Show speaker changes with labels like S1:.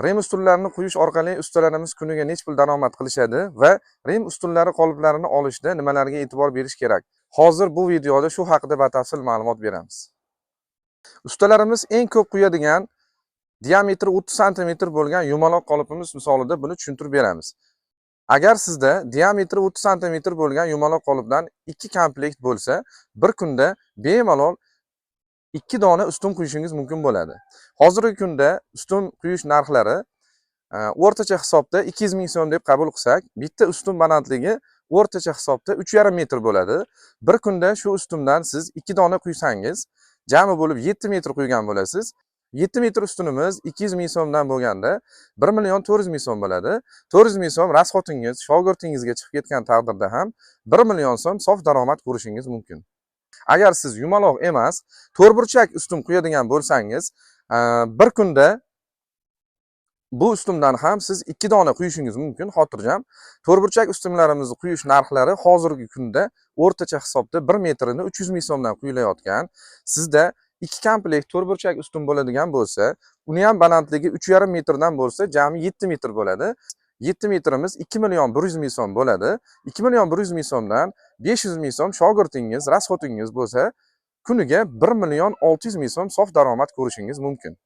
S1: Rim ustunlarini quyish orqali ustalarimiz kuniga necha pul daromad qilishadi va Rim ustunlari qoliplarini olishda nimalarga e'tibor berish kerak? Hozir bu videoda shu haqida batafsil ma'lumot beramiz. Ustalarimiz eng ko'p quyadigan diametri 30 santimetr bo'lgan yumaloq qolipimiz misolida buni tushuntirib beramiz. Agar sizda diametri 30 santimetr bo'lgan yumaloq qolipdan 2 komplekt bo'lsa, bir kunda bemalol 2 dona ustun quyishingiz mumkin bo'ladi. Hozirgi kunda ustun quyish narxlari o'rtacha hisobda 200 ming so'm deb qabul qilsak, bitta ustun balandligi o'rtacha hisobda 3,5 metr bo'ladi. Bir kunda shu ustundan siz 2 dona quysangiz, jami bo'lib 7 metr quygan bo'lasiz. 7 metr ustunimiz 200 ming so'mdan bo'lganda 1 million 400 ming so'm bo'ladi. 400 ming so'm расход ingiz, shogirdingizga chiqib ketgan taqdirda ham 1 million so'm sof daromad ko'rishingiz mumkin. Agar siz yumaloq emas, to'rtburchak ustun quyadigan bo'lsangiz, bir kunda bu ustundan ham siz 2 dona quyishingiz mumkin xotirjam. To'rtburchak ustunlarimizni quyish narxlari hozirgi kunda o'rtacha hisobda 1 metrini 300 ming so'mdan quyilayotgan. Sizda 2 komplekt to'rtburchak ustun bo'ladigan bo'lsa, uni ham balandligi 3,5 metrdan bo'lsa, jami 7 metr bo'ladi. 7 metrimiz 2 million 100 ming so'm bo'ladi. 2 million 100 ming so'mdan 500 ming so'm shogirdingiz, расход ingiz bo'lsa, kuniga 1 million 600 ming so'm sof daromad ko'rishingiz mumkin.